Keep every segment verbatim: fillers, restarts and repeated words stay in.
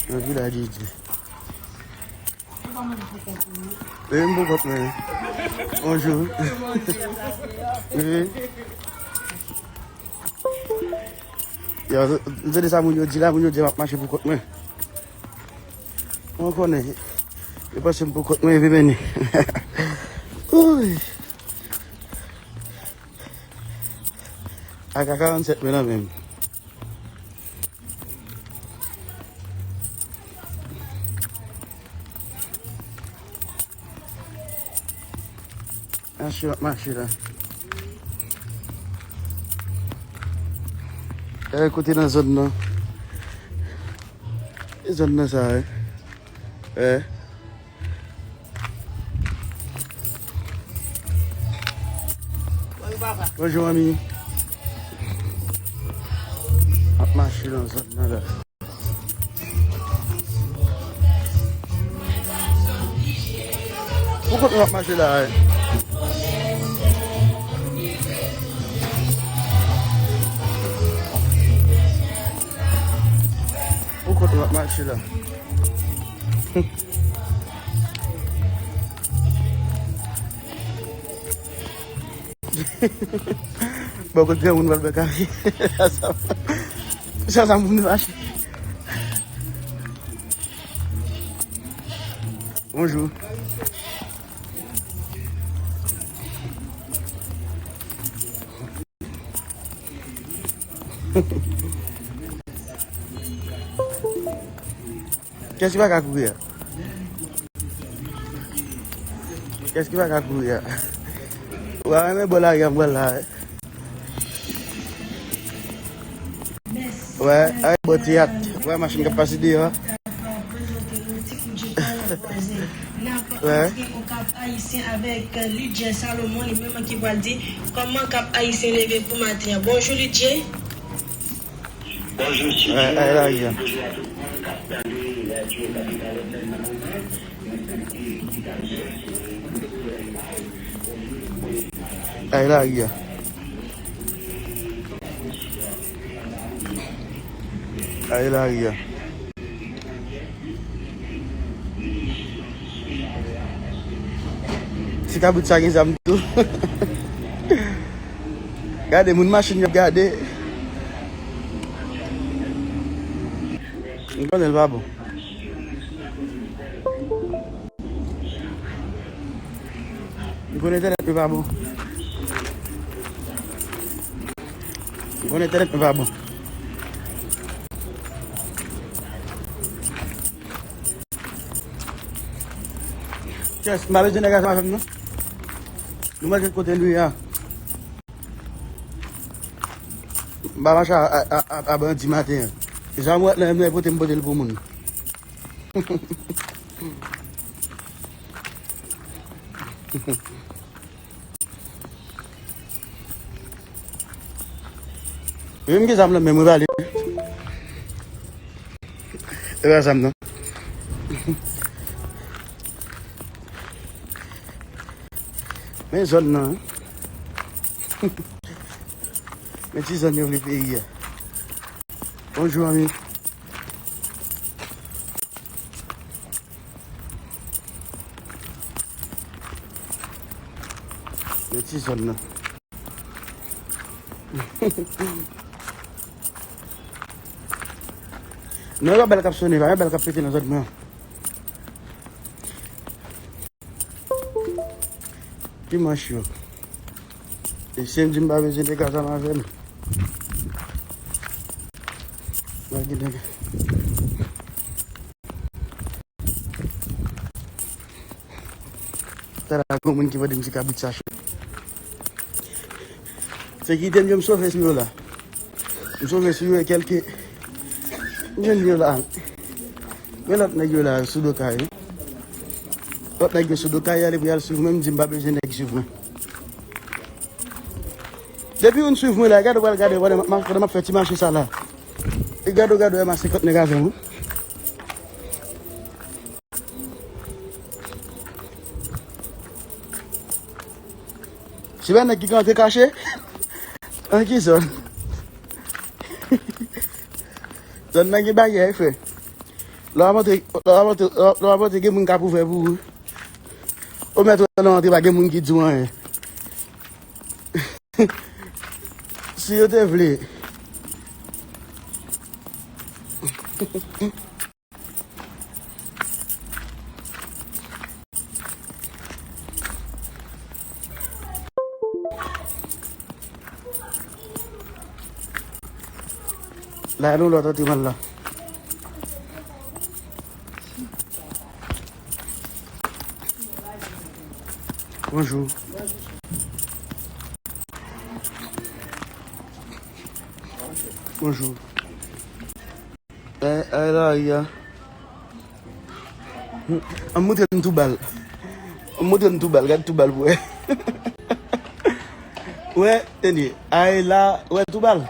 Nan vilaj Didi. Wi, m pou kont mwen. Bonjou. Wi. Yo, m tande sa moun yo di la, moun yo di m ap mache pou kont mwen. Mwen konnen. Yo panse m pou kont mwen, epi men. Wouy. Ak A karannsèt mwen nan men m. Mache w ap mache la. Gade kote nan zòn nan. E zòn nan sa, wi. Wi. Bonjou, manmi. Ap mache nan zòn nan la. Pou kont nou ap mache la, wi. Pou kont nou ap mache la. Bon, kote granmoun pral bè kare. Sa, sa moun mache. Bonjou. Kiyès ki pa ka kouri a? Kiyès ki pa ka kouri a? Ou pa renmen bò lari a m pral la, wi. Wè, ay, bò teyat. Wè, machin k ap pase deyò a. Wè. Kap Ayisyen avèk Lidje Salomon, li menm ki pral di kòman Kap Ayisyen leve pou maten an. Bonjou, Lidje. Bonjou, Ay, ay, lari a. Bonjou a tout moun k ap tande radyo Kapital F M nan moman. Ay, lari a. Ay, lari a. Ti kabrit sa gen zam tou. Gade, moun machin yo ap gade. M konnen l pa bon. M konnen entènèt mwen pa bon. M konnen entènèt mwen pa bon. Chèch, m pa bezwen nèg ansanm avè m non. Nou manje kote nou ye a. M pa mache a, a, a, a, a bandi maten an. E sa m wè nan men pote m pote l pou moun. Menm ki zam nan menm wi pale. E pa zam nan. Men zòn nan. Men ti zòn yo vle peyi a. Bonjou, manmi. Men ti zòn nan. Non, e pa bèl k ap sonnen, pa gen bèl k ap pete nan zòn mwen. Ki manch yo? E si m di m pa bezwen nèg ansanm avè m. Mwen gen nèg. Talè a gen moun ki mande m si kabrit sa cho. Sekirite m yo m sove sou yo la. M sove sou yo e kèlke. M jwenn yo la. Men lòt nèg yo la sou do kay wi. Lòt nèg yo sou do kay ale pou y al swiv mwen, m di m pa bezwen nèg swiv mwen. Depi youn swiv mwen la, gade w pral gade pandan m ap mache, pandan m ap fè ti mache sa la. E gade w, gade w, e ma senkant nèg avè m wi. Se pa nèg ki ka antre kache? An ki zòn? Zòn nan gen bagay, frè. Lè w ap antre, lè w ap antre, lè w ap antre, gen moun k ap ouvè pou ou. Ou mèt wè lè w antre, pa gen moun ki di w anyen. Si yo te vle. La, nou lòt antre mal la. Bonjou. Bonjou. Ay, ay, lari a. An m montre n tou bal. An m montre n tou bal. Gad tou bal pou wè. Wè, tande. Ay la, wè tou bal.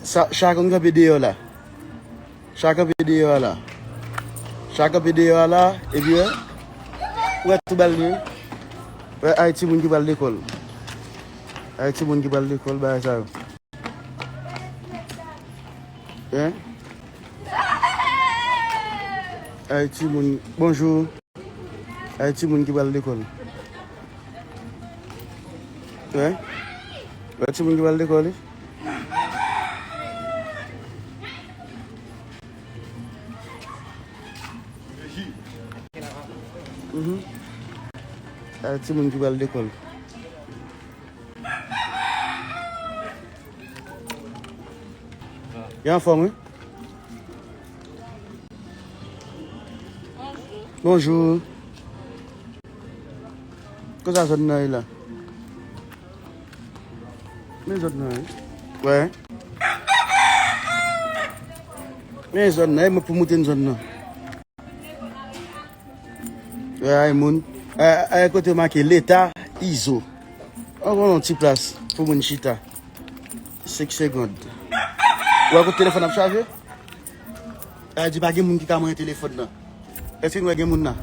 Sa, sa konn kanpe deyò la. Sa kanpe deyò a la. Sa kanpe deyò a la, epi wè. Wè tou bal li. Wè ay timoun ki pral lekòl. Ay timoun ki pral lekòl, bagay sa yo. Hein? Ay timoun, bonjou. Ay timoun ki pral lekòl. Wè. Wè timoun ki pral lekòl, wi. Mhm. Ay timoun ki pral lekòl. Yo anfòm, wi. Bonjou. Kote zòn nan ye la? Men zòn nan ye. Wè. Men zòn nan ye, mwen pou moute n zòn nan. Ay, moun. Ay, ay, kote make Leta, Izo. An, yon ti plas pou moun chita. Senk segond. Ou wè kote telefòn ap chaje? Ay, di pa gen moun ki ka manyen telefòn nan. Èske nou wè gen moun nan?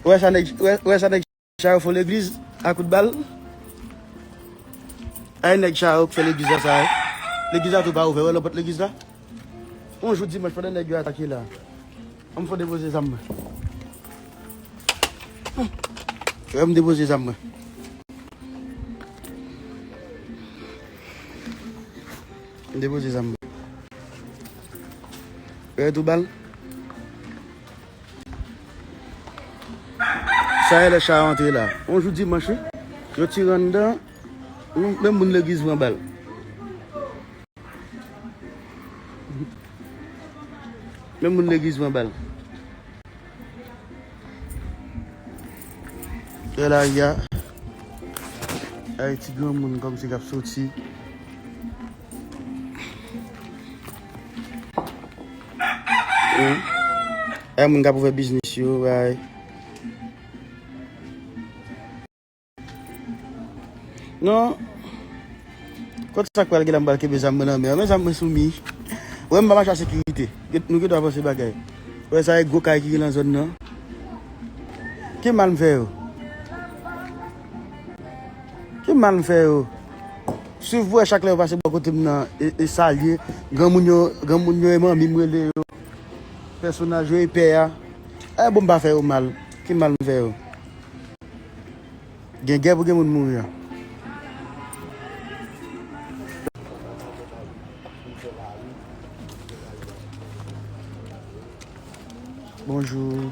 Ou wè sa nèg, ou wè, ou wè sa nèg Sa yo fè legliz a kout bal. Ay nèg sa yo k fè legliz la sa yo. Legliz la tou pa ouvè, wè lòt legliz la. Yon jou dimanch pandan nèg yo atake la. An m fò depoze zam mwen. Wè m depoze zam mwen. M depoze zam mwen. Wè tou bal. Sa e lè cha yo antre la. Yon jou dimanch, wi. Yo tire anndan, menm moun legliz pran bal. Menm moun legliz pran bal. Lè lari a, ay ti granmoun kòmsi k ap soti. Wi. Ay moun k ap ouvè biznis yo, bay. Non. Kot sa k pral gen la m pral kenbe zam mwen nan men an? Men zam mwen sou mi. Wè m pa mache a sekirite. Gen, nou gen dwa panse bagay. Wè sa e gwo kay ki gen nan zòn nan. Ki mal m fè yo? Ki mal m fè yo? Swiv pou wè chak lè yo pase bò kote m nan e, e salye. Granmoun yo, granmoun yo e manmi m rele yo. Pèsonaj yo e pè a. E bon m pa fè yo mal. Ki mal m fè yo? Gen gè pou gen moun mouri an. Bonjou.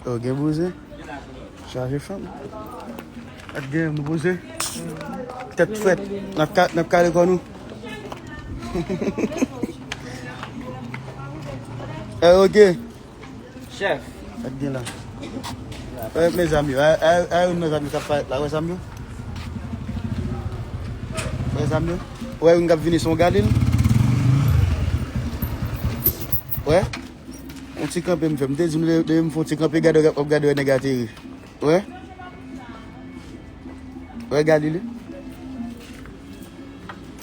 Oh, gen bouzen? Chaje fanm. Ak gen nou bouzen? Tèt frèt. N ap ka, n ap kale kò nou. Eh, ok. Chèf. Ak gen la. Eh, mezanmi, a, a, a, youn nan zanmi k ap parèt la, wè zam yo? Wè zam yo? Wè youn k ap vini, se yon Galil? Wè? Yon ti kanpe m fè. M te di nou de, de m fè yon ti kanpe, gade, w ap gade wè nèg ateri. Wè? Wè Galil.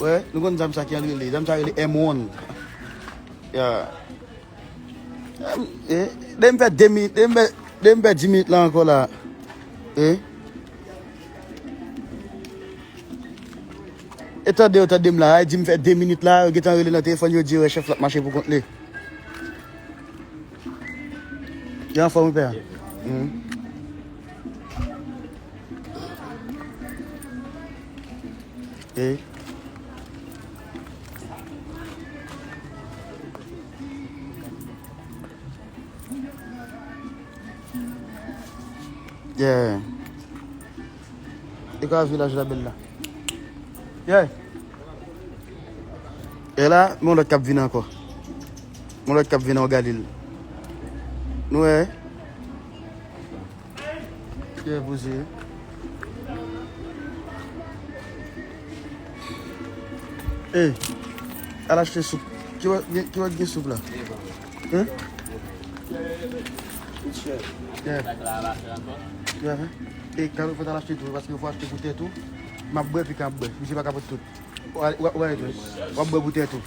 Wè, nou konn zam sa ki an rele. Zam sa rele M one. Ya. Em, eh, de m fè de minit, de m fè, de m fè dis minit la ankò la. Eh? E tande yo tande m la, a di m fè de minit la, yo gentan rele nan telefòn, yo di yo wè chèf la ap mache pou kont li. Yo anfòm, wi, pè a? Mhm. E? Yeah. E ka vilaj la bèl la. Yeah. E la, yon lòt k ap vin ankò. Yon lòt k ap vin an Galil. Nou wè? Ki repoze. Ey, al achte soup. Ki wè, ki wè gen soup la? Hein? Yeah. Yeah. E, kado fò t al achte tou, paske fò achte pou tèt ou. M ap bwè, pi ka ap bwè. Misye pa ka pot tout. Ou a, ou a, ou a, w ap bwè pou tèt ou.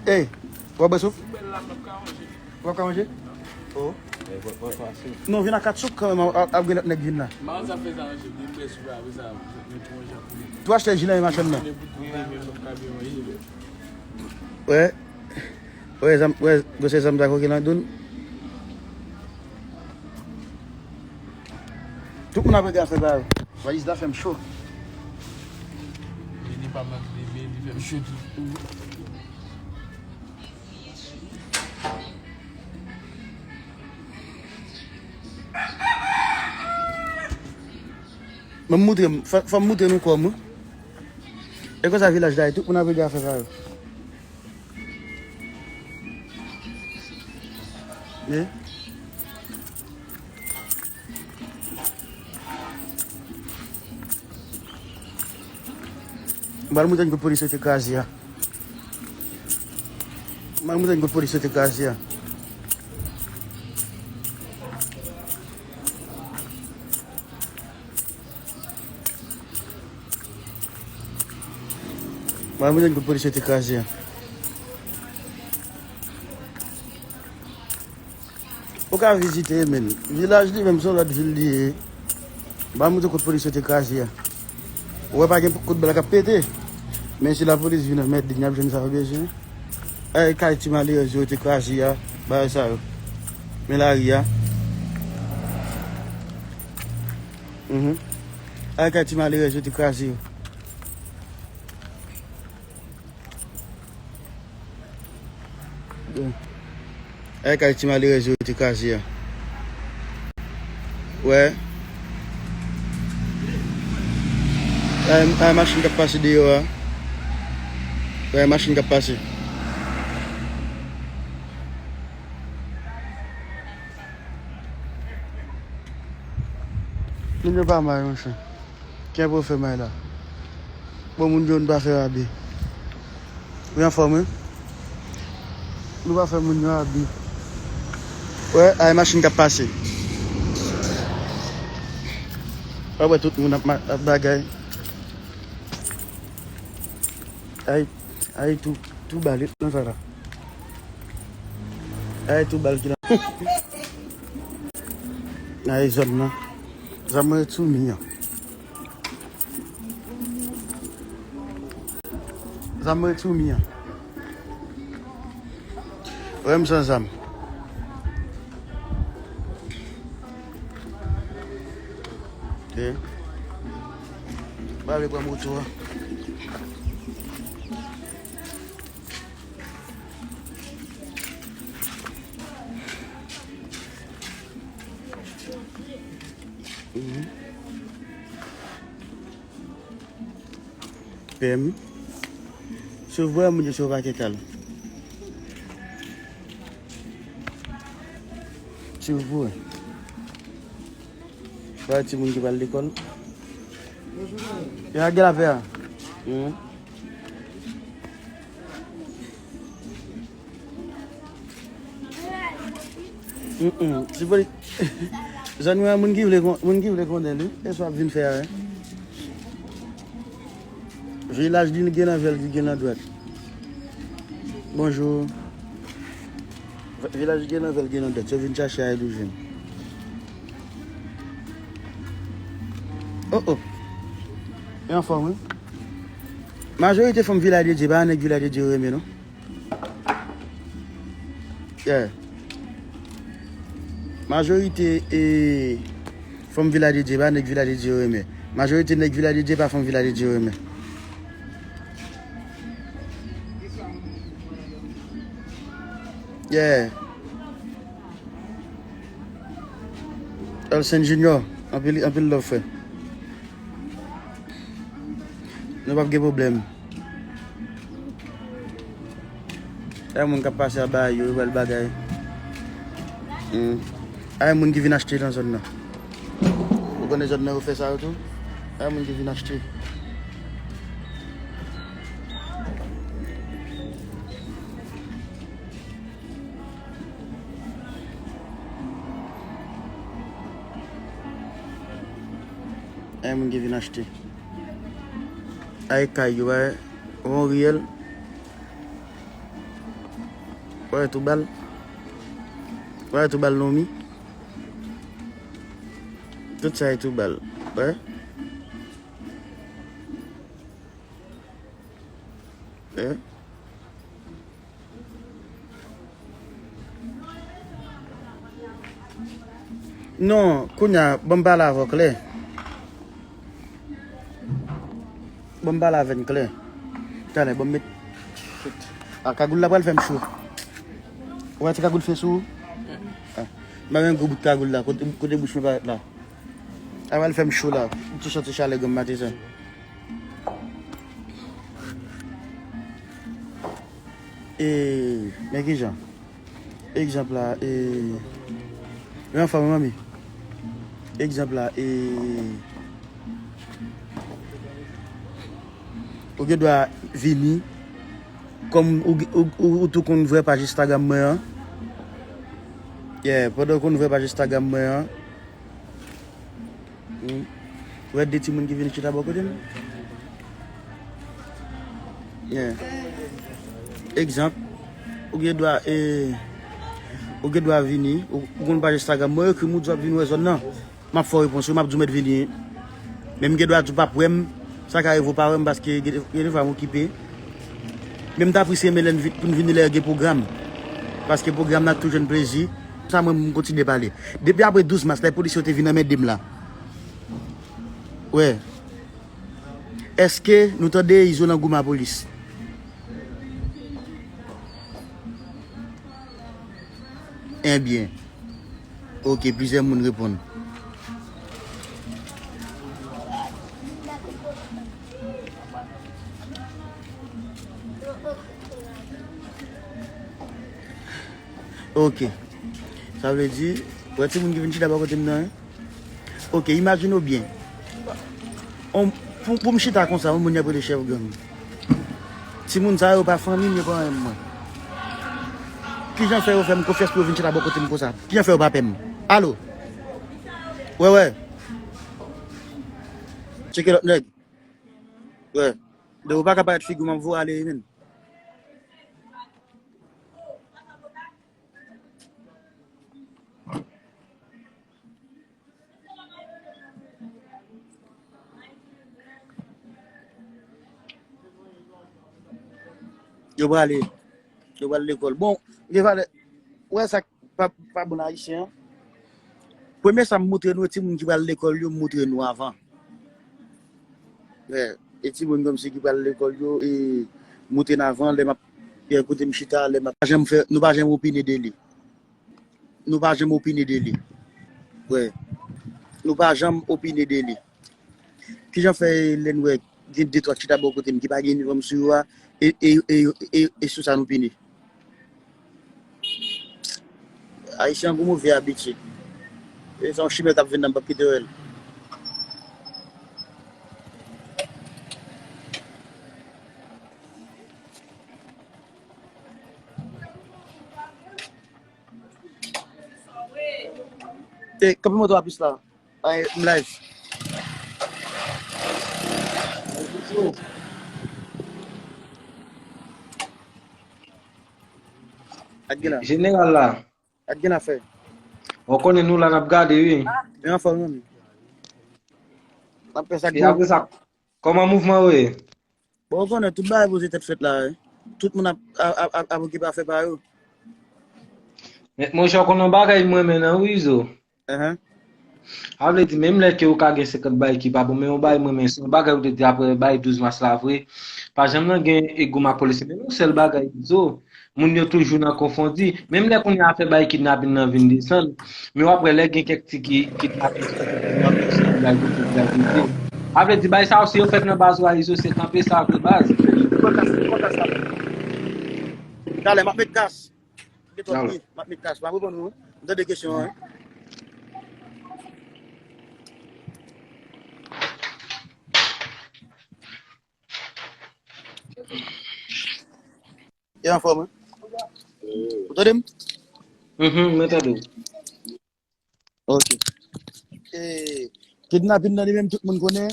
Ey, w ap bwè soup? Ou p ap ka manje? Oh. Non, vin ak kat soup kanmenm, ap, ap gen lòt nèg vin la. Tou achte ji nan men machann nan. Wè. Wè, zam, wè, gwosè zam sa koke nan doun. Tout moun ap rete afè pa yo. Valiz la fè m cho. Li, li pa mank leve, li fè m cho tou. Mwen moutre, fò, fò m moutre nou kò m, wi. E konsa vilaj la ye, tout moun ap rete afè pa yo. Ye. M pral moutre n kote polis yo te kraze a. M pral moutre n kote polis yo te kraze a. M pral moutre n kote polis yo te kraze a. Ou ka vizite, men vilaj li menm se yon lòt vil li ye. M pral moutre kote polis yo te kraze a. Ou wè pa gen kout bal k ap pete. Men si lapolis vin an mèt, n ap jwenn sa yo bezwen. Ay, kay ti malerèz yo te kraze a. Bagay sa yo. Men lari a. Mhm. Ay, kay ti malerèz yo te kraze yo. Bon. Ay, kay ti malerèz yo te kraze a. Wè. Ay, ay, machin k ap pase deyò a. Wè, machin k ap pase. Moun yo pa may, monchè. Kenbe w fè may la. Bon, moun yo, nou pa fè abi. Wi, anfòm, wi. Nou pa fè moun yo abi. Wè, ay machin k ap pase. Wè, wè, tout moun ap ma-, ap bagay. Ay, ay, tou, tou bal nan sa la. Ay, tou bal ki la. Ay, zòn nan. Zam mwen sou mi an. Zam mwen sou mi an. Wè m san zam. Ok. Pa vle pran moto a. Mhm. Pè m. Si w vwè moun yo se yon pakèt al. Si w vwè. Ba timoun ki pral lekòl. Yo a gen lapè a. Mhm. Mm, mm. Si poli-, zòn mwen an, moun ki vle kon-, moun ki vle konnen li, e sa w ap vin fè a, wi. Vilaj li gen nan vèl, li gen nan dwèt. Bonjou. V-, vilaj li gen nan vèl, gen nan dwèt. Se vin chache a, li jwenn. Oh, oh. E anfòm, wi. Majorite fanm Vilaj de Dye pa nèg Vilaj de Dye yo renmen, non. Yeah. Majorite e, fanm Vilaj de Dye pa nèg Vilaj de Dye yo renmen. Majorite nèg Vilaj de Dye pa fanm Vilaj de Dye yo renmen. Yeah. Elsen Junior, anpil, anpil love, frè. Nou p ap gen pwoblèm. Ay moun k ap pase a bay yo, yo pral bagay. Hmm. Ay moun ki vin achte nan zòn nan. Ou konnen zòn nan yo fè sa yo tou? Ay moun ki vin achte. Ay moun ki vin achte. Ay kay yo, ay, yon riyèl. Wè tou bal. Wè tou bal non mi. Tout sa e tou bal. Wè. Wè. Non, kounye a, ban m pale avè w klè. Ban m pale avè n klè. Talè, ban m met. A, kagoul la pral fè m cho. Ou wè ti kagoul fè sou ou? A. M pa gen gwo bout kagoul la. Kote, kote bouch mwen parèt la? A pral fè m cho la. M tou santi chalè granm maten sa. E, men kijan? Egzanp la, e, men anfòm, manmi. Egzanp la, e, ou gen dwa vini, kòm ou, ou, ou, ou tou konn vre paj Instagram mwen an. Yeah, pandan ou konn vre paj Instagram mwen an, Hmm. Ou wè de timoun ki vin chita bò kote m? Yeah. Egzanp, ou gen dwa, eh, ou gen dwa vini, ou, ou konn paj Instagram mwen, ekri m, ou di w ap vin wè zòn nan. M ap fè w repons wi, m ap di w mèt vini. Men m gen dwa di w p ap wè m, sa ka rive w pa wè m paske gen, gen defwa m okipe. Men m ta plis renmen lè n vi-, pou n vini lè gen pwogram. Paske pwogram nan ap toujou jwenn plezi. Sa mwen, m kontinye pale. Depi apre douz mas, lè polis yo te vin anmède m la. Wè. Èske nou tande Izo nan goumen a polis? Ebyen. Ok, plizyè moun reponn. Ok. Sa vle di, wè timoun ki vin chita bò kote m nan, en? Ok, imajine w byen. On, pou, pou m chita konsa, yon moun y ap rele chèf gang. Timoun sa yo pa fanmi m, yo pa anyen mwen. Kijan fè yo fè m konfyans pou yo vin chita bò kote m konsa? Kijan fè yo pa pè m? Alo? Wè, wè. Tcheke lòt nèg. Wè. Depi w pa ka parèt figi w, m ap voye w ale wi, menn. Yo prale, yo pral lekòl. Bon, gen valè, ou wè sa k pa, pa bon nan Ayisyen an? Premye sa m montre nou, e timoun ki pral lekòl yo, m montre nou avan. Wè, e timoun kòmsi ki pral lekòl yo, e montre n avan, lè m ap, e kote m chita, lè m ap, pa janm fè, nou pa janm opine de li. Nou pa janm opine de li. Wè. Nou pa janm opine de li. Kijan fè lè n wè gen de twa chita bò kote m ki pa gen inifòm sou yo a, e, e, e, e, e sou sa nou pini? Ayisyen an gon move abitid. E se yon chimè k ap vin nan, m p ap kite w wè l. E, kanpe moto a plis la. Ay, m live. Ak gen la. Jeneral la. Ak gen afè. Ou konnen nou la n ap gade, wi. Men anfòm, wi. N ap fè sa k bon. Kòman mouvman yo ye? Bon, ou konnen tout bagay poze tèt fèt la, wi. Tout moun ap, ap, ap, ap, ap okipe afè pa yo. Men, monchè, ou konn yon bagay m renmen nan wi, Izo. Ahan. A vle di, menm lè ke ou ka gen senkant bagay ki pa bon, men yon bagay m renmen, se yon bagay ou te di apre bay douz mas la vre. Pa janm nan gen ego ak polisye. Men yon sèl bagay, Izo, moun yo toujou nan konfondi. Menm lè kounye a afè bay kidnapin nan vin desann, men w ap wè lè gen kèk ti ki kidnapin, a vle di, bay sa yo, si yo fèt nan baz ou a, Izo, se kanpe sa vre baz. Talè, m ap met kas. Gen twòp wi, m ap met kas. M ap reponn ou. M tande kesyon an. E anfòm, wi. Ou tande m? Mhm, mwen tande w. Ok. E, kidnapin nan li menm, tout moun konnen,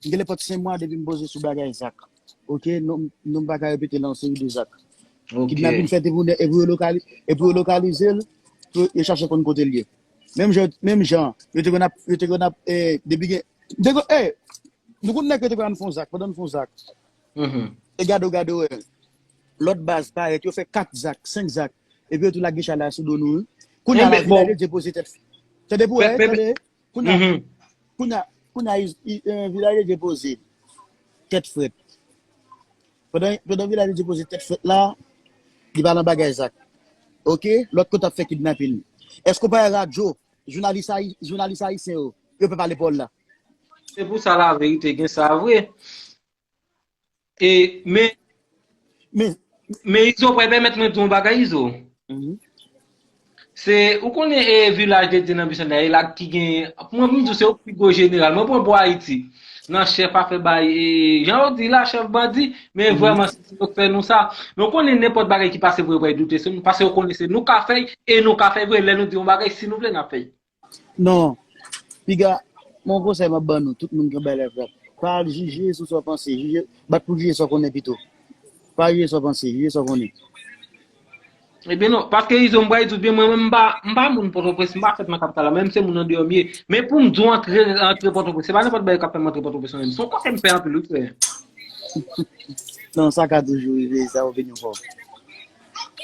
gen nenpòt senk mwa depi m poze sou bagay Zak. Ok, non, non m pa ka repete l an seri de Zak. Ok. Kidnapin fèt epi, epi yo lokali, epi yo lokalize l, pou yo chache konn kote l ye. Menm jan, menm jan, yo te konn ap, yo te konn ap, eh, depi gen, te konn, eh, nou konn nèg yo te konn ap fè yon Zak, pandan n fè yon Zak. Mhm. E gade w, gade w, eh, lòt baz parèt, yo fè kat Zak, senk Zak, epi yo tou lage chalay sou do nou, wi. Kounye a la, Vilaj de Dye poze tèt. Tande pou wè, tande. Kounye a, kounye a, kounye a, eh, Vilaj de Dye poze tèt frèt. Pandan, pandan Vilaj de Dye poze tèt frèt la, li pa nan bagay Zak. Ok? Lòt kote ap fè kidnapin. Èske w pa wè radyo, jounalis ayi-, jounalis ayisyen yo, yo pè pale pawòl la? Se pou sa laverite gen sa vre. E, men, Men, men Izo, pral pèmèt mwen di yon bagay, Izo. mhm. Se, ou konnen e Vilaj de Dye nan Bisanday la ki gen, pou mwen, m di w, se yo ki pi gwo jeneral. Mwen pran pou Ayiti. Nan chèf afè bay, e, jan yo di la, chèf bandi, men vrèman, se yo k fè nou sa. Men w konnen nenpòt bagay ki pase pou yo pral doute sou nou, paske yo konnen se nou ka fè y, e nou ka fè y vre, lè nou di yon bagay, si nou vle, n ap fè y. Non. Piga, mon konsèy m ap ban nou, tout moun ki bay live la. Pa al jije sou sa w panse, jije, bat pou jije sa w konnen pito. Pa jije sa w panse, jije sa w konnen. Ebyen non, paske Izo m pral di w byen, mwen menm m pa, m pa moun Pòtoprens, m pa fèt nan kapital la, menm se moun andeyò m ye. Men pou m di w antre, antre Pòtoprens, se pa nenpòt bagay k ap fè m antre Pòtoprens non, men se yon kote m pè anpil wi frè. Non, sa ka toujou rive, sa opinyon pa w.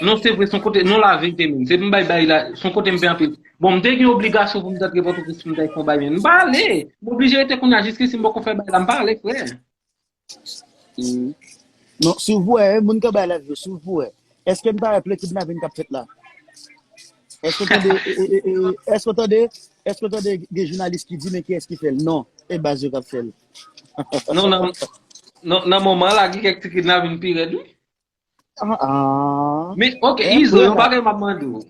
Non, se vre, se yon kote, non, laverite menm. Se pou m bay bay la, se yon kote m pè anpil. Bon, m te gen obligasyon pou m t antre Pòtoprens pou m t al fè yon bay, men m pa ale. M oblije rete kounye a jiskisi m poko fè bay la, m pa ale, frè. Non, si w vwè, moun k ap bay live yo, si w vwè, èske n pa wè plen kidnapin k ap fèt la? Èske w tande, e, e, e, e, èske w tande, èske w tande gen jounalis ki di, men kiyès ki fè l? Non, e baz yo k ap fè l. Non, nan, non, nan moman la, gen kèk ti kidnapin pi rèd, wi. Ah, ah. Men, ok, Izo, yon bagay m ap mande w.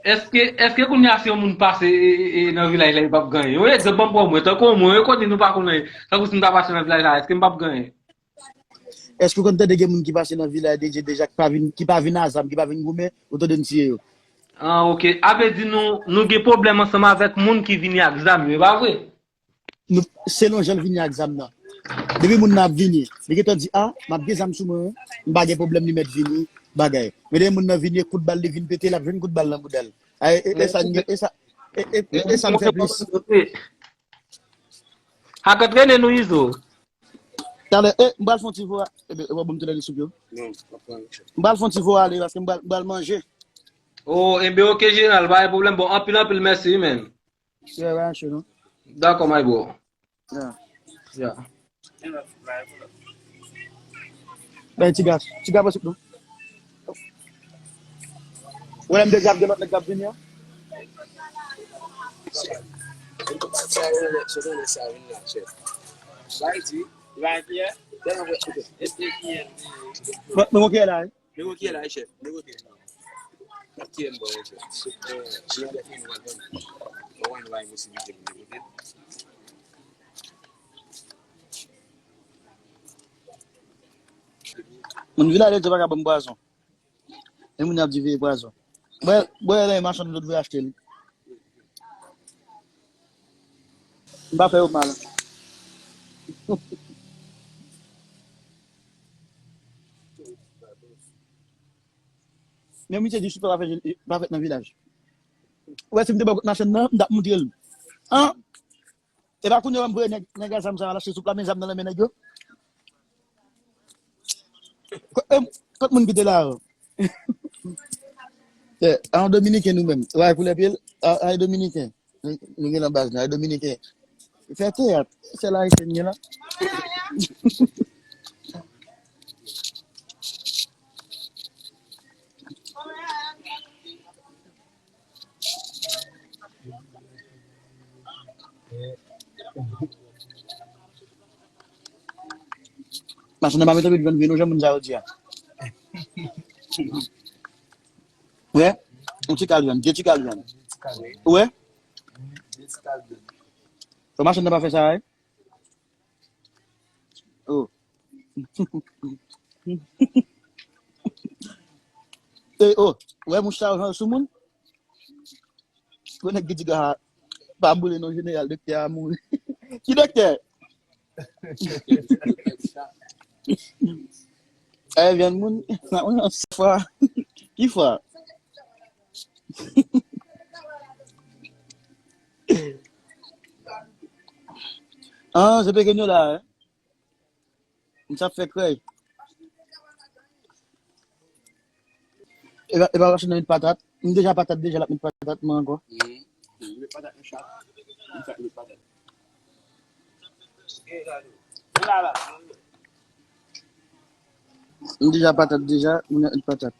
Èske, èske kounye a si yon moun pase e, e, e, nan vilaj la, li p ap gen anyen? Yon egzanp, ban m pran mwen, tankou mwen, yo konnen nou pa konnen, tankou si m ta pase nan vilaj la, èske m p ap gen anyen? Èske w konn tande gen moun ki pase nan Vilaj de Dye deja ki pa vin, ki pa vin a zam, ki pa vin goumen, ou tande n tiye yo? Ah, ok. A vle di nou, nou gen pwoblèm ansanm avèk moun ki vini ak zam yo, e pa vre? Nou, selon jan l vini ak zam nan. Depi moun nan ap vini, li gentan di, a, m ap gen zam sou mwen, m pa gen pwoblèm li mèt vini, bagay. Men depi moun nan vini, e kout bal li vin pete, l ap jwenn kout bal nan bouda l. A, e, e, e sa, e sa, e, e, e, e sa n fè plis. Ak antrene nou, Izo. Talè, e, m pral fè yon ti vo a. Ebe, w ap ban m tou lè li sou pye w? Non, m ap pran yon chèf. M pral fè yon ti vo ale, paske m pral, m pral manje. Oh, ebe, ok, jeneral, pa gen pwoblèm. Bon, anpil, anpil mèsi, wi, men. Yeah, pa yon chèf, non. Dakò, my bro. Yeah. Yeah. Ben, ti gas. Ti gas, non. Ou wè m deja ap gen lòt nèg k ap vini an? Sa yo lè, se konnen sa vin la, chèf. Sa vle di, la ki yè? Bon, men mwen ki la, wi. Nego ki la, chèf. Nego ki la. N ap tiye m bò, chèf. Si, eh, si y a de fini, nou va jwenn. Bon, nou va gen posiblite pou nego ki. Moun Vilaj de Dye pa ka ban m pwazon. E moun ap di veye pwazon. Bwè, bwè, lè machann yo dwe achte l. M pa fè yo mal. Men misye di soup la pa fèt, pa fèt nan vilaj. Ou wè si m te bò kot machann nan, m t ap moutre l. An! E pa kounye a m voye nèg, nèg a zam sa al achte soup la, men zam nan nan men nèg yo. Kot, eh, kot moun ki te la yo? Eh, a yon dominiken nou menm. Wè, koulè pye l, a, a dominiken. Nou, nou gen nan baz nou, a dominiken. Fè teyat, sèl ayisyen gen la. Machann nan pa mete pye devan vin, jan moun sa yo di a. Wè, yon ti kal vyann, de ti kal vyann. Wè, fò machann nan pa fè sa, wi. Oh. Eh, oh, wè mouch sa yo jan yo sou moun? Gwo nèg ki di ka pa boule non jeneral, doktè a mouri. Ki doktè? Eh, vyann moun, fwa. Ki fwa? Ah, se pekenyo la, eh. M sa fè krèy. E pa, e pa rache nan met patat. M deja patat, deja l ap met patat, mwen ankò. Mhm. Li met patat nan chat. Li sa met patat. M deja patat, deja, m met patat.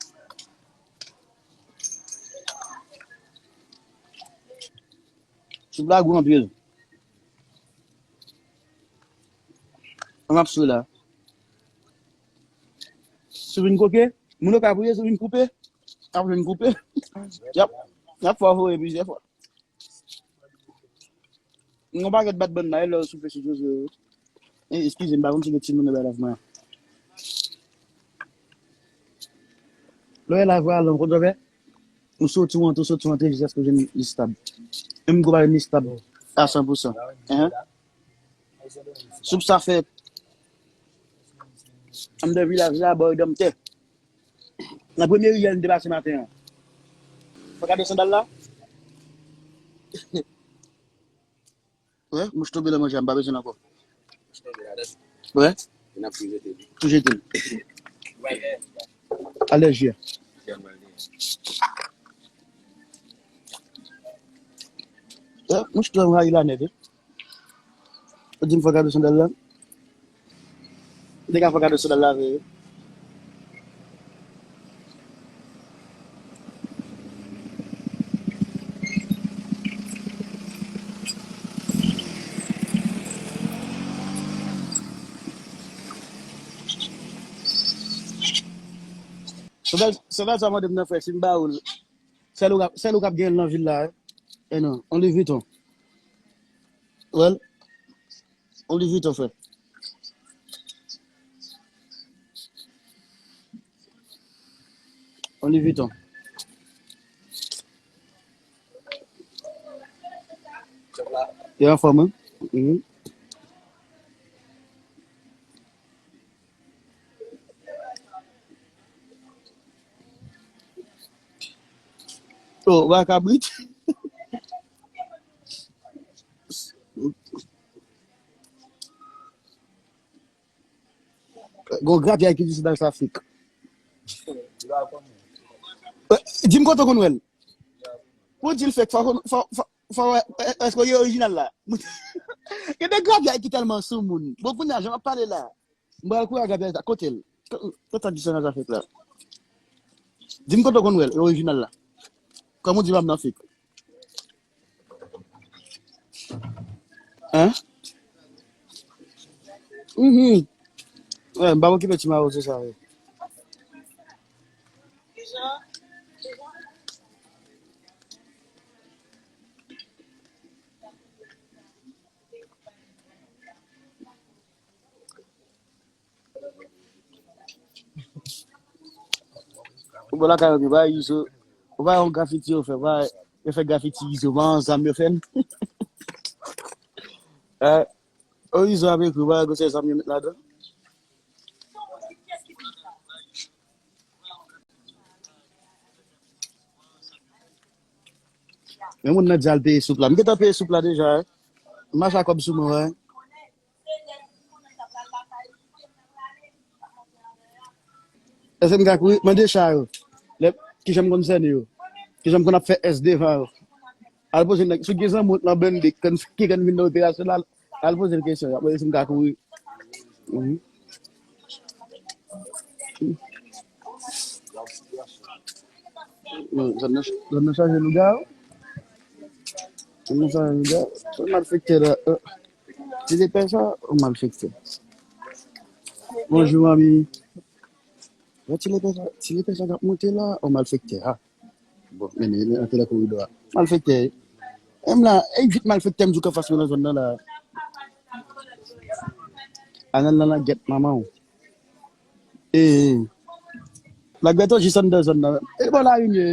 Soup la gou anpil. An ap sou la. Sou vin koke, moun yo ka priye, sou vin koupe, ap vin koupe. Y ap, y ap fè w voye plizyè fwa. Yon pakèt bat bann la, e lè yo soupe sou Jojo yo. Eh, eskize m, pa konn si gen timoun nan bay lav mwen. Lè w wè lav la long, konn sa w fè? Ou soti, ou antre, ou soti, ou antre, jiskaske w jwenn li stab. Menm gwo pa jwenn li stab a san pou san. Enhen. Soup sa fèt anndan vilaj la, bò Redanm tè. Nan premye riyèl m te pase maten an. Fò gade sandal la. Wè, mouch tonbe nan manje a, m pa bezwen l ankò. Wè. Tou jete l. Alèji a. Wè, mouch tonbe, m rayi la nèt, wi. Ou di m fò gade sandal la? Ou te ka fè kado sandal la vre, wi. Sandal, sandal sa mande m nan, frè, si m ba ou l, sèl ou k ap, sèl ou k ap gen l nan vil la, wi. E non, on Louis Vuitton. Well, on Louis Vuitton, frè. On Louis Vuitton. Yo anfòm, wi. Mhm. Oh, wa kabrit. Gon grapyay ki di se nan Afrik. Eh, di m kote w konn wè l. Pou di l fèk, fò, fò, fò, fò, fò, èske w ye orijinal la? Gen de grapyay ki tèlman sou moun. Bon, kounye a, jan m ap pale la, m pral kouri a grapyay sa. Kote l? Ko-, kote sa di se nan Afrik la? Di m kote w konn wè l, orijinal la. Kòm ou di pa m nan fake. Hein? Mhm. Wè, m pa okipe ti mawozo sa yo. Ou bò lakay ou, pa Izo. Ou pa yon grafiti yo fè, pa yo fè grafiti Izo, pa yon zam yo fè l. Eh, o Izo ap ekri, pa gwo se zam yo met ladan. Men moun nan di al peye soup la. M gentan peye soup la deja, eh. M mache ak kòb sou mwen, eh. Se lè nou konnen sa pral lakay li, pou yo fè prale, li pa konprann anyen an. Èske m ka kouri? Mande cha yo. Lè, kijan m konn sènen yo? Kijan m konn ap fè S devan yo? Al poze nèg, si w gen zanmi w nan Bennlic, konn, ki konn vin nan operasyon la, al poze l kesyon. Y ap mande si m ka kouri. Mhm. Non, zòn nan, zòn nan chanje lougawou. Zòn nan chanje lougawou. Malfektè la. Ti lepè sa, yon malfektè. Bonjou, manmi. Wè ti lepè sa, ti lepè sa k ap monte la, yon malfektè, ha. Bon, men li antre nan koridò a. Malfektè. M la, e vit malfektè m di w k anfas mwen nan zòn nan la. Anann nan langèt manman w. E, lagèt ou jis anndan zòn nan. E bò lari m ye.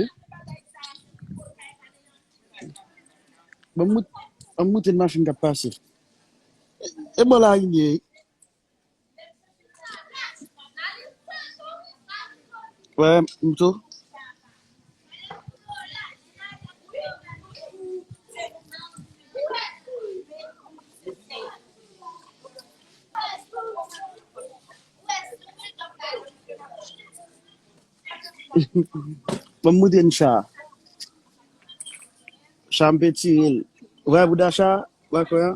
Bon, m mout-, m moute machin k ap pase. E bò lari m ye. Wè, m tou. Bon, m moute n cha. Cha m pe tire l. Ou wè bouda cha? Ou wè kwen an?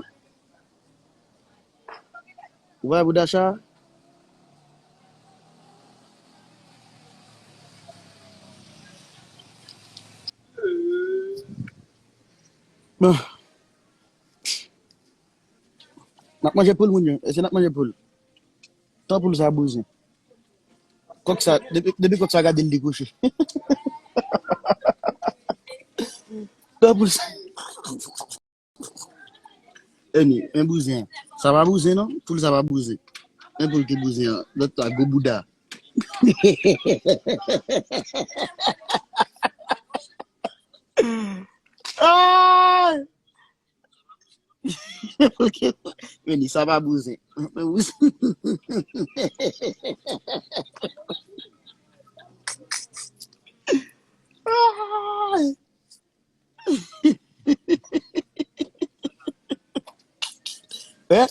Ou wè bouda cha? Bon. N ap manje poul, moun yo. Èske n ap manje poul? Tan poul sa bouzen. Kòk sa, depi, depi kòk sa gade l, li kouche. Tan poul sa. Eni, men bouzen an. Sa pa bouzen, non? Poul sa pa bouzen. Men poul ki bouzen an. Lòt la, gwo bouda. Ay! Men li sa pa bouzen. Ay! Eh,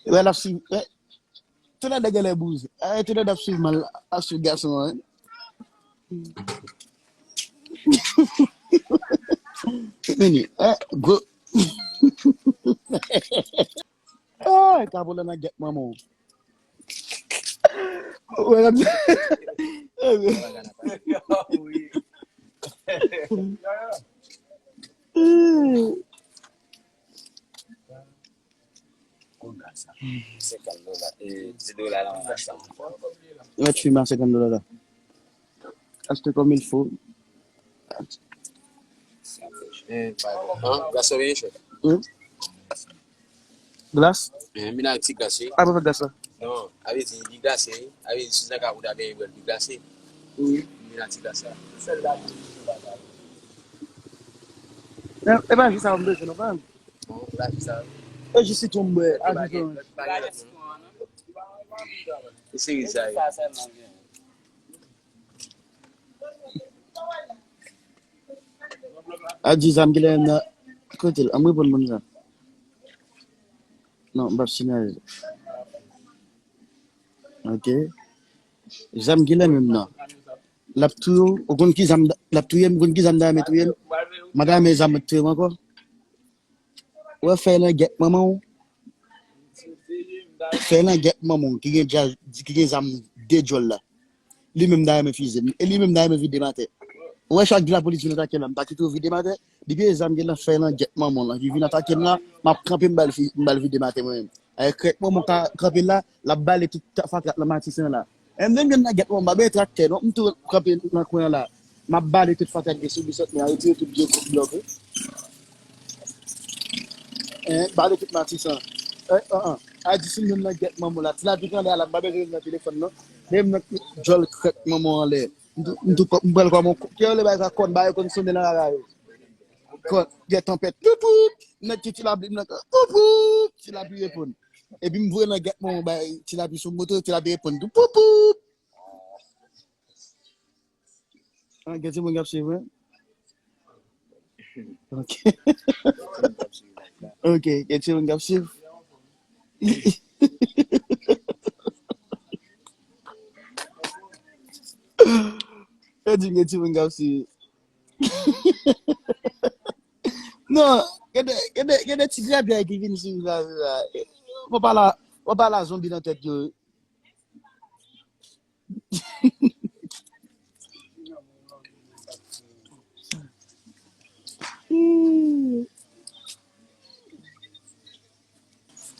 wè l ap swiv. Eh, tout nèg genlè bouzen. Eh, tout nèg ap swiv mal, ap swiv gason an. Vini, eh, gwo. Ay, Kabola nan gèt manman w. Wè, Senkant dola, e, di dola la, mwen achte yon. Mèt fim a senkant dola la. Achte comme il faut. An, glas la byen chè. Hmm? Glas? Eh, m vin ak ti glas, wi. A, pou fè glas la? Non, a vle di, li glase, wi. A vle di, si w ka bwè, li glase. Wi. M vin ak ti glas la. E, e pa ji sa m bezwen, non, pa. Bon, la, sa. E jis sitwon m bwè, a jis sitwon. E se ri sa, wi. A di zam ki lè menm nan. Kote l? An m reponn moun sa. Non, m p ap sinyale. Ok. Zam ki lè menm nan. L ap touye w, ou konn ki zam, l ap touye m, ou konn ki zam dayè men touye m? M pa ta renmen zam touye m ankò. Ou wè fèy langèt manman w. Fèy langèt manman w ki gen djaz, ki gen zam de djòl la. Li menm dayè men fize m. E li menm dayè men vide m atè. Ou wè chak jou lapolis vin atake m la, m pa kite yo vide m atè. Depi e zam gen nan fèy langèt manman w lan ki vin atake m la, m ap kanpe m ba l fi-, m ba l vide m atè mwen menm. Avèk krèk manman w ka kanpe la, l ap bale tout fatra k nan Matisan la. E m menm gen nan gèt manman m, m pa bezwen traktè non, m tou kanpe nan kwen an la. M ap bale tout fatra k gen sou Bisantnè a, retire tout vye kout blòk wi. Hein, bale tout Matisan. Eh, an, an. A di si m menm nan gèt manman w la. Ti lapli k anlè a la, m pa bezwen nan telefòn non. Menm nan djòl krèk manman w anlè. M tou, m tou, m pral kòman, kè anlè bay sa kòn, bay yo konn sonnen nan rara yo. Kòn, gen tanpèt, poupoup, nèg ki ti lapli, m nan, poupoup, ti lapli reponn. Epi m voye nan gèt manman w bay ti lapli sou moto, ti lapli reponn tou, poupoup. Ah, gen timoun k ap swiv mwen. Ok. Ok, gen timoun k ap swiv. Gen timoun k ap swiv. Non, gen de, gen de, gen de ti grapyay ki vin swiv la, la. W ap pale, w ap pale zonbi nan tèt yo.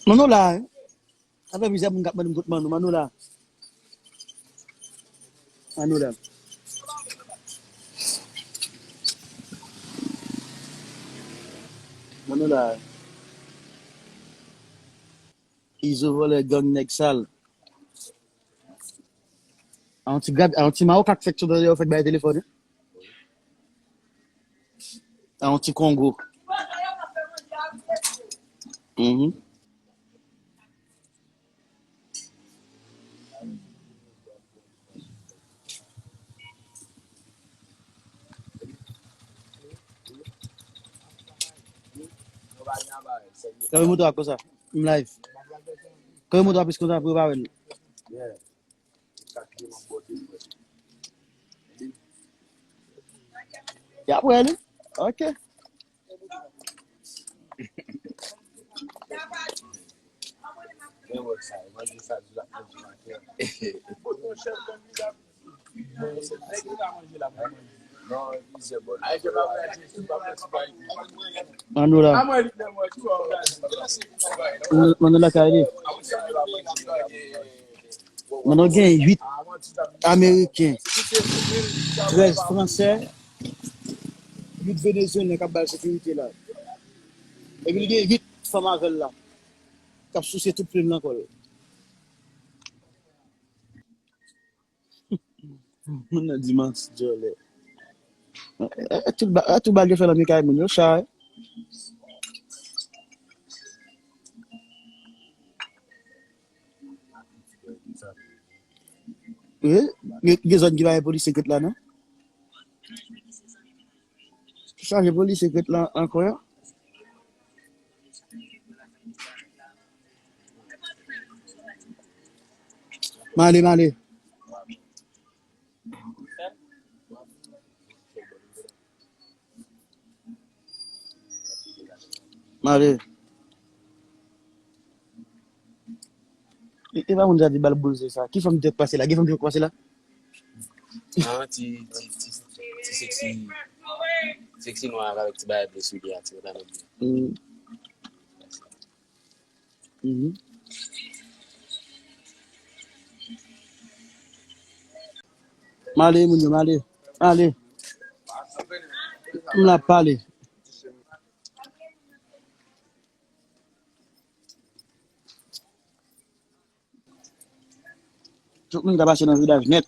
Mano la, hein? Sa fè plizyè moun k ap mande m kot Mano. Mano la. Mano la. Mano la. Izo vòlè gang nèg sal. A yon ti grab, a yon ti mawoka k fèk sot anlè yo fèk bay telefòn, wi. A yon ti kongo. Mhm. Kanpe moto a konsa. M live. Kanpe moto a plis konsa pou yo pa wè l. Y ap wè li. Ok. Mano la. Mano la kay li. Mano gen uit Ameriken, trèz Fransè, uit Venezyelyen k ap ba l sekirite la. Epi l gen uit fanm avè l la, k ap souse tout plim nan kò l. Moun nan di manti djòlè. E, e, tout ba-, e, tout bagay yo fè nan men kay moun yo, chay. Wi, gen, gen zòn ki pa gen polisye k ret la, non? Chaje polisye k ret la ankò, yo. M ale, m ale. M ale. E, e pa moun sa di bal boul se sa. Ki fanm ki te pase la? Gen fanm ki te pase la? Ah, ti, ti, ti, ti seksi, seksi nwa avèk ti bagay ble sou li a, ti pantalon ble. Mm. Mhm. M ale, moun yo, m ale. M ale. M la pale. Tout moun ka pase nan vilaj nèt.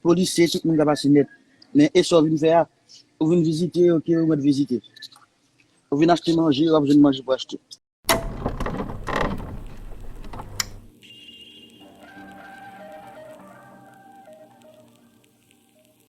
Polisye, tout moun ka pase nèt. Men e sa w vin fè a, ou vin vizite, ok, ou mèt vizite. Ou vin achte manje, w ap jwenn manje pou achte.